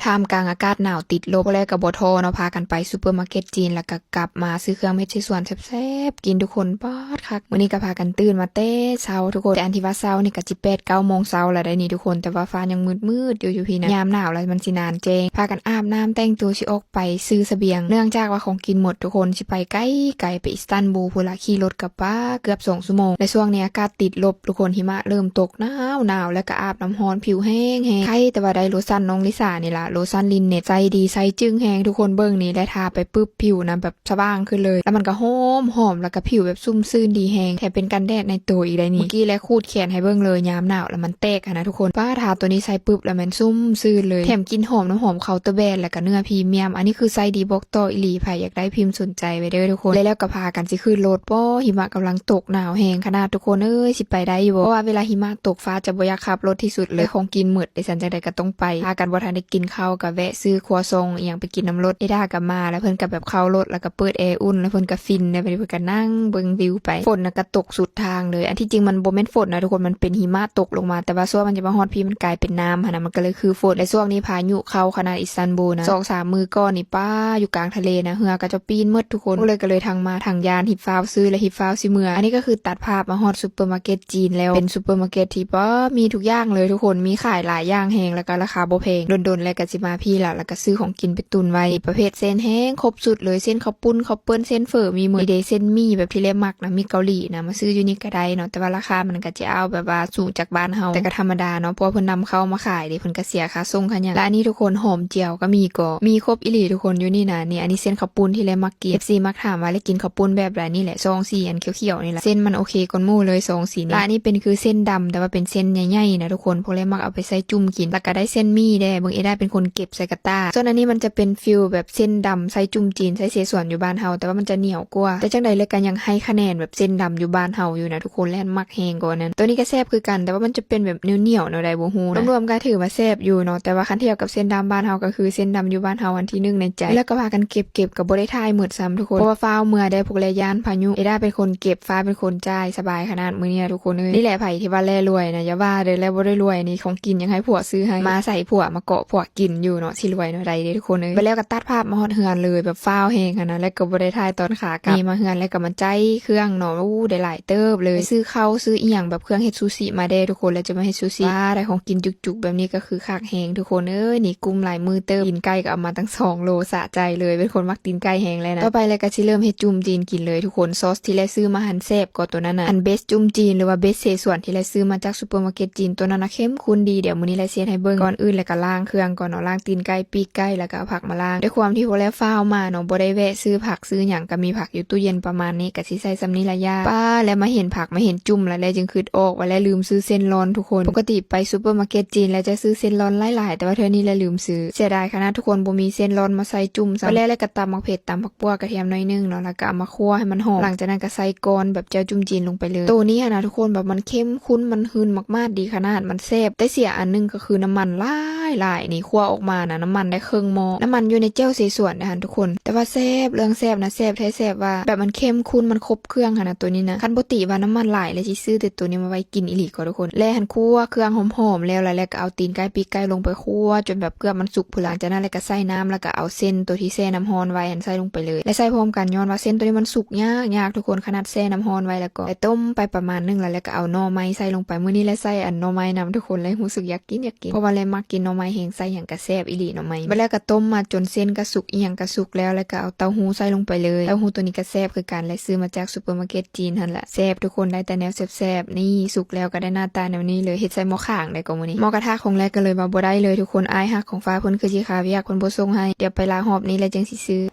ທ່າມກາງອາກາດໜາວຕິດລົບ ແລ້ວກໍບໍ່ທໍ້ເນາະ ພາກັນໄປຊຸບເປີມາເກັດຈີນ ແລ້ວກໍກັບມາຊື້ເຄື່ອງເຮັດໃສ່ສວນແຊບໆກິນທຸກຄົນ. ປາດ ຄັກ. ມື້ນີ້ກໍພາກັນຕື່ນມາແຕ່ເຊົ້າທຸກຄົນ. ແຕ່ອັນທີ່ວ່າເຊົ້ານີ້ກໍຊິແປດເກົ້າໂມງເຊົ້າແລ້ວໄດ໋ນີ້ທຸກຄົນ, ແຕ່ວ່າຟ້າຍັງມືດໆຢູ່ ຢູ່ພີ້ນະ. ຍາມໜາວແລ້ວມັນຊິໜານແຈ້ງ. ພາກັນອາບນ້ຳແຕ່ງຕົວຊິອອກໄປຊື້ສະບຽງ ເນື່ອງຈາກວ່າຂອງກິນໝົດທຸກຄົນ, ຊິໄປໄກໆ ໄປອິດສະຕັນບູພຸ້ນລະ, ຂີ່ລົດກໍປາເກືອບສອງຊົ່ວໂມງ. ໃນຊ່ວງນີ້ອາກາດຕິດລົບທຸກຄົນ, ຫິມະເລີ່ມຕົກ ໜາວໆ ແລ້ວກໍອາບນ້ຳຮ້ອນ ຜິວແຫ້ງໆ. ໄຄແຕ່ວ່າໄດ້ໂລຊັນນ້ອງລິສານີ້ລະ, ໂລຊັນລິນເນັດ ໃຊ້ດີ ໃຊ້ຈຶ້ງແຮງທຸກຄົນ. ເບິ່ງນີ້ ແລະ ທາໄປປຶບ ຜິວນະແບບສະຫວ່າງຂຶ້ນເລີຍ, ແລ້ວມັນກໍຫອມໆ ແລ້ວກໍຜິວແບບຊຸ່ມຊື່ນດີແຮງ, ແຖມເປັນກັນແດດໃນໂຕອີກໄດ໋ນີ້. ເມື່ອກີ້ແລະຂູດແຂນໃຫ້ເບິ່ງເລີຍ, ຍາມໜາວແລ້ວມັນແຕກຫັ້ນນະທຸກຄົນ. ປ້າ ທາໂຕນີ້ໃສ່ປຶບແລ້ວແມ່ນຊຸ່ມຊື່ນເລີຍ, ແຖມກິ່ນຫອມນ້ຳຫອມເຄົ້າເຕີແບຣນ ແລ້ວກໍເນື້ອພຣີມຽມ. ອັນນີ້ຄືໃຊ້ດີບອກຕໍ່ອີ່ຫຼີ, ໃຜຢາກໄດ້ພິມສົນໃຈໄວ້ເດີທຸກຄົນ. ແລ້ວກໍພາກັນຊິຂຶ້ນລົດ, ປ້ອ ຫິມະກຳລັງຕົກ ໜາວແຮງຂະໜາດທຸກຄົນເອີຍ, ຊິໄປໄດ້ຢູ່ບໍ່? ເພາະວ່າເວລາຫິມະຕົກ ຟ້າຈະບໍ່ຢາກຂັບລົດທີ່ສຸດເລີຍ. ຂອງກິນໝົດເດ້ຊັ້ນ ຈັ່ງໃດກໍຕ້ອງໄປ. ພາກັນບໍ່ທັນໄດ້ກິນເຂົ້າ ກໍແວະຊື້ຄົວຊອງອີ່ຫຍັງໄປກິນນຳລົດ. ເອດາກໍມາ ແລ້ວເພິ່ນກໍແບບເຂົ້າລົດ ແລ້ວກໍເປີດແອອຸ່ນ ແລ້ວເພິ່ນກໍຟິນໄດ໋, ເພິ່ນກໍນັ່ງເບິ່ງວິວໄປ. ຝົນນະກໍຕົກສຸດທາງເລີຍ. ອັນທີ່ຈິງມັນບໍ່ແມ່ນຝົນນະທຸກຄົນ, ມັນເປັນຫິມະຕົກລົງມາ, ແຕ່ວ່າຊົ່ວມັນຈະມາຮອດພີ້ ມັນກາຍເປັນນ້ຳຫັ້ນນະ, ມັນກໍເລີຍຄືຝົນ. ແລະ ຊ່ວງນີ້ພາຍຸເຂົ້າຂະໜາດອິດສະຕັນບູນະ, ສອງສາມມື້ກ່ອນນີ້ ປ້າ ຢູ່ກາງທະເລນະ ເຮືອຂະເຈົ້າປີ້ນໝົດ ທຸກຄົນ. ກໍເລີຍ ກໍເລີຍທັງມາທັງຢ້ານ, ຮີບຟ້າວຊື້ ແລະ ຮີບຟ້າວຊິເມືອ. ອັນນີ້ກໍຄືຕັດພາບມາຮອດຊຸບເປີມາເກັດຈີນແລ້ວ, ເປັນຊຸບເປີມາເກັດທີ່ ປ້າ ມີທຸກຢ່າງເລີຍທຸກຄົນ, ມີຂາຍຫຼາຍຢ່າງແຮງ ແລ້ວກໍລາຄາບໍ່ແພງ. ດົນໆ ແລ້ວກໍຊິມາພີ້ລະ, ແລ້ວກໍຊື້ຂອງກິນໄປຕຸນໄວ້. ປະເພດເສັ້ນແຮງຄົບຊຸດເລີຍ, ເສັ້ນເຂົ້າປຸ້ນ ເຂົ້າເປີ້ນ ເສັ້ນເຝີ ມີໝົດເດ້. ເສັ້ນໝີ່ແບບທີ່ແລມັກນະ ມີເກົາຫຼີນະ, ມາຊື້ຢູ່ນີ້ກໍໄດ້ເນາະ, ແຕ່ວ່າລາຄາມັນກໍຈະເອົາແບບວ່າສູງຈາກບ້ານເຮົາ, ແຕ່ກໍທຳມະດາເນາະ, ເພາະວ່າເພິ່ນນຳເຂົ້າມາຂາຍເດ້, ເພິ່ນກໍເສຍຄ່າສົ່ງຄ່າຫຍັງ. ແລະ ອັນນີ້ທຸກຄົນ ຫອມ ແຈ່ວກໍມີກໍ ມີຄົບອີ່ຫຼີທຸກຄົນ. ຢູ່ນີ້ນະ ນີ້ ອັນນີ້ເສັ້ນເຂົ້າປຸ້ນທີ່ແລມັກກິນ. ເອັຟຊີມັກຖາມວ່າ ແລະ ກິນເຂົ້າປຸ້ນແບບໃດ? ນີ້ແຫຼະ ຊອງສີອັນຂຽວໆນີ້ລະ, ເສັ້ນມັນໂອເຄກວ່າໝູ່ເລີຍ ຊອງສີນີ້. ແລະ ອັນນີ້ເປັນຄືເສັ້ນດຳ ແຕ່ວ່າເປັນເສັ້ນໃຫຍ່ໆນະທຸກຄົນ, ພວກແລມັກເອົາໄປໃສ່ຈຸ່ມກິນ. ແລ້ວກໍໄດ້ເສັ້ນໝີ່ແດ່, ເບິ່ງ ເອດາເປັນຄົນເກັບໃສ່ກະຕ່າ. ສ່ວນອັນນີ້ມັນຈະເປັນຟີລແບບເສັ້ນດຳໃສ່ຈຸ່ມຈີນ ໃສ່ເສສວນຢູ່ບ້ານເຮົາ, ແຕ່ວ່າມັນຈະໜຽວກວ່າ. ແຕ່ຈັ່ງໃດເລີຍກໍຍັງໃຫ້ຄະແນນແບບເສັ້ນດຳຢູ່ບ້ານເຮົາຢູ່ນະທຸກຄົນ, ແລມັກແຮງກວ່ານັ້ນ. ໂຕນີ້ກໍແຊບຄືກັນ, ແຕ່ວ່າມັນຈະເປັນແບບໜຽວໆແນວໃດບໍ່ຮູ້ນະ. ລວມໆກໍຖືວ່າແຊບຢູ່ເນາະ, ແຕ່ວ່າຄັນທຽບກັບເສັ້ນດຳບ້ານເຮົາ ກໍຄືເສັ້ນດຳຢູ່ບ້ານເຮົາອັນທີໜຶ່ງໃນໃຈ. ແລ້ວກໍພາກັນເກັບໆ ກໍບໍ່ໄດ້ຖ່າຍໝົດຊ້ຳທຸກຄົນ, ເພາະວ່າຟ້າວເມືອໄດ້, ພວກແລຢ້ານພາຍຸ. ເອດາເປັນຄົນເກັບ, ຟ້າເປັນຄົນຈ່າຍ, ສະບາຍຂະໜາດມື້ນີ້ນະທຸກຄົນເອີຍ. ນີ້ແຫຼະ ໃຜທີ່ວ່າແລລວຍນະ ຢ່າວ່າເດີ, ແລບໍ່ໄດ້ລວຍນີ້, ຂອງກິນຍັງໃຫ້ຜົວຊື້ໃຫ້. ມາໃສ່ຜົວມາເກາະຜົວກິນຢູ່ເນາະ, ຊິລວຍແນວໃດເດ້ທຸກຄົນເອີຍ. ໄປແລ້ວກໍຕັດພາບມາຮອດເຮືອນເລີຍ, ແບບຟ້າວແຮງຫັ້ນນະ, ແລ້ວກໍບໍ່ໄດ້ຖ່າຍຕອນຂາກັບ. ນີ້ມາເຮືອນແລ້ວກໍມາໄຈ້ເຄື່ອງເນາະ, ໂອ້ ໄດ້ຫຼາຍເຕີບເລີຍ. ຊື້ເຂົ້າ ຊື້ອີ່ຫຍັງແບບເຄື່ອງເຮັດຊູຊິມາແດ່ທຸກຄົນ, ແລ້ວຈະມາເຮັດຊູຊິ. ວ້າ ໄດ້ຂອງກິນຈຸກໆແບບນີ້ກໍຄືຄັກແຮງທຸກຄົນເອີຍ. ນີ້ກຸ້ມຫຼາຍມື້ເຕີບ, ຕີນໄກ່ກໍເອົາມາຕັ້ງສອງໂລ, ສະໃຈເລີຍ, ເປັນຄົນມັກຕີນໄກ່ແຮງແລ້ວນະ. ຕໍ່ໄປແລ້ວກໍຊິເລີ່ມເຮັດຈຸ້ມຈີນກິນເລີຍທຸກຄົນ. ຊອສທີ່ແລຊື້ມາຫັ້ນແຊບກວ່າໂຕນັ້ນນະ, ອັນເບສຈຸ້ມຈີນ ຫຼືວ່າເບສເສສວນທີ່ແລຊື້ມາຈາກຊຸບເປີມາເກັດຈີນ, ໂຕນັ້ນນະເຂັ້ມຂຸ້ນດີ. ດຽວມື້ນີ້ແລຊິເຮັດໃຫ້ເບິ່ງ. ກ່ອນອື່ນແລ້ວກໍລ້າງເຄື່ອງກ່ອນເນາະ, ລ້າງຕີນໄກ່ ປີກໄກ່ ແລ້ວກໍເອົາຜັກມາລ້າງ. ດ້ວຍຄວາມທີ່ພວກແລຟ້າວມາເນາະ, ບໍ່ໄດ້ແວະຊື້ຜັກຊື້ຫຍັງ, ກໍມີຜັກຢູ່ຕູ້ເຢັນປະມານນີ້, ກໍຊິໃສ່ສ່ຳນີ້ລະ. ຢ້າ ປ້າ ແລມາເຫັນຜັກ ມາເຫັນຈຸ້ມລະ ແລຈຶ່ງຄິດອອກວ່າແລລືມຊື້ເສັ້ນລອນທຸກຄົນ. ປົກກະຕິໄປຊຸບເປີມາເກັດຈີນແລຈະຊື້ເສັ້ນລອນຫຼາຍໆ, ແຕ່ວ່າເທື່ອນີ້ແລລືມຊື້. ເສຍດາຍຂະໜາດທຸກຄົນ, ບໍ່ມີເສັ້ນລອນມາໃສ່ຈຸ້ມຊ້ຳ. ແລ້ວແລກໍຕຳໝາກເຜັດ ຕຳຜັກ ປົວກະທຽມໜ້ອຍໜຶ່ງເນາະ, ແລ້ວກໍເອົາມາຂົ້ວໃຫ້ມັນຫອມ. ຫຼັງຈາກນັ້ນກໍໃສ່ກ້ອນແບບແຈ່ວຈຸ້ມຈີນລົງໄປເລີຍ. ໂຕນີ້ຫັ້ນນະທຸກຄົນ, ແບບມັນເຂັ້ມຂຸ້ນ, ມັນຫື່ນໝາກໆ ດີຂະໜາດ, ມັນແຊບ. ແຕ່ເສຍອັນໜຶ່ງກໍຄືນ້ຳມັນຫຼາຍໆ ນີ້, ຂົ້ວອອກມານະ ນ້ຳມັນໄດ້ເຄິ່ງໝໍ້. ນ້ຳມັນຢູ່ໃນແຈ່ວເສສວນເດ້ຫັ້ນທຸກຄົນ, ແຕ່ວ່າແຊບ, ເລື່ອງແຊບນະ ແຊບແທ້ແຊບວ່າ, ແບບມັນເຂັ້ມຂຸ້ນ, ມັນຄົບເຄື່ອງຫັ້ນນະ ໂຕນີ້ນະ. ຄັນບໍ່ຕິວ່ານ້ຳມັນຫຼາຍ ແລຊິຊື້ແຕ່ໂຕນີ້ມາໄວ້ກິນອີ່ຫຼີກໍທຸກຄົນ. ແລຫັ້ນຂົ້ວເຄື່ອງຫອມໆແລ້ວ ແລ້ວກໍເອົາຕີນໄກ່ ປີກໄກ່ລົງໄປຂົ້ວຈົນແບບເກືອບມັນສຸກພຸ້ນລະ. ຈາກນັ້ນແລ້ວກໍໃສ່ນ້ຳ ແລ້ວກໍເອົາເສັ້ນໂຕທີ່ແຊ່ນ້ຳຮ້ອນໄວ້ຫັ້ນໃສ່ລົງໄປເລີຍ ແລະໃສ່ພ້ອມກັນ ຍ້ອນວ່າເສັ້ນໂຕນີ້ມັນສຸກຍາກໆ ທຸກຄົນ, ຂະໜາດແຊ່ນ້ຳຮ້ອນໄວ້ແລ້ວກໍ. ແລະຕົ້ມໄປປະມານໜຶ່ງລະ ແລ້ວກໍເອົາໜໍ່ໄມ້ໃສ່ລົງໄປ. ມື້ນີ້ແລໃສ່ອັນໜໍ່ໄມ້ນຳທຸກຄົນ, ແລຮູ້ສຶກຢາກກິນ ຢາກກິນ ເພາະວ່າແລມັກກິນໜໍ່ໄມ້ແຮງ, ໃສ່ຫຍັງກໍແຊບອີ່ຫຼີໜໍ່ໄມ້. ບັດແລ້ວກໍຕົ້ມມາຈົນເສັ້ນກໍສຸກ ອີ່ຫຍັງກໍສຸກແລ້ວ ແລ້ວກໍເອົາເຕົ້າຫູ້ໃສ່ລົງໄປເລີຍ. ເຕົ້າຫູ້ໂຕນີ້ກໍແຊບຄືກັນ ແລະຊື້ມາຈາກຊຸບເປີມາເກັດຈີນຫັ້ນລະ. ແຊບທຸກຄົນ, ໄດ້ແຕ່ແນວແຊບໆ. ນີ້ສຸກແລ້ວກໍໄດ້ໜ້າຕາແນວນີ້ເລີຍ. ເຮັດໃສ່ໝໍ້ຂາງໄດ້ກໍມື້ນີ້. ໝໍ້ກະທະຂອງແລກໍເລີຍວ່າບໍ່ໄດ້ເລີຍທຸກຄົນ, ອ້າຍຮັກຂອງຟ້າເພິ່ນຄືຊິຄາວຽກ ເພິ່ນບໍ່ສົ່ງໃຫ້. ດຽວໄປລາຮອບນີ້ແລ້ວຈັ່ງຊິຊື້.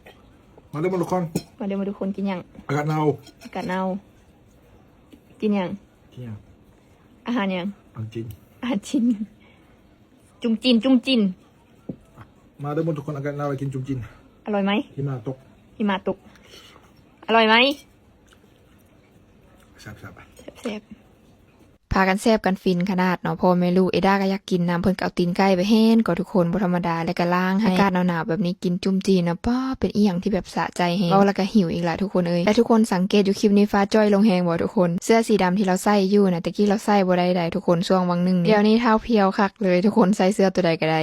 ມາເດີໝົດທຸກຄົນ. ມາເດີໝົດທຸກຄົນ. ກິນຫຍັງ? ອາກາດໜາວ. ອາກາດໜາວ. ກິນຫຍັງ? ກິນຫຍັງ? ອາຫານຫຍັງ? ອາຫານຈີນ. ອາຫານຈີນ. ຈຸ້ມຈີນ ຈຸ້ມຈີນ. ມາເດີໝົດທຸກຄົນ, ອາກາດໜາວ ໄປກິນຈຸ້ມຈີນ. ອະລ່ອຍໄໝ? ຫິມະຕົກ. ຫິມະຕົກ. ອະລ່ອຍໄໝ? ແຊບໆ. ແຊບໆ. ພາກັນແຊບກັນຟິນຂະໜາດເນາະ ພໍ່ແມ່ລູກ. ເອດາກໍຢາກກິນນຳ, ເພິ່ນກໍເອົາຕີນໄກ່ໄປແຮ່ນກໍທຸກຄົນ ບໍ່ທຳມະດາ. ແລ້ວກໍລ້າງໃຫ້. ອາກາດໜາວໆແບບນີ້ ກິນຈຸ້ມຈີນນະ ປ້າ ເປັນອີ່ຫຍັງທີ່ແບບສະໃຈແຮງ. ເວົ້າແລ້ວກໍຫິວອີກລະທຸກຄົນເອີຍ. ແລະທຸກຄົນສັງເກດຢູ່ຄລິບນີ້ ຟ້າຈ່ອຍລົງແຮງບໍ່ທຸກຄົນ? ເສື້ອສີດຳທີ່ລາວໃສ່ຢູ່ນະ ແຕ່ກີ້ລາວໃສ່ບໍ່ໄດ້ໃດ໋ທຸກຄົນ, ຊ່ວງຫວ່າງໜຶ່ງນີ້. ດຽວນີ້ທ້າວພຽວຄັກເລີຍທຸກຄົນ, ໃສ່ເສື້ອໂຕໃດກໍໄດ້.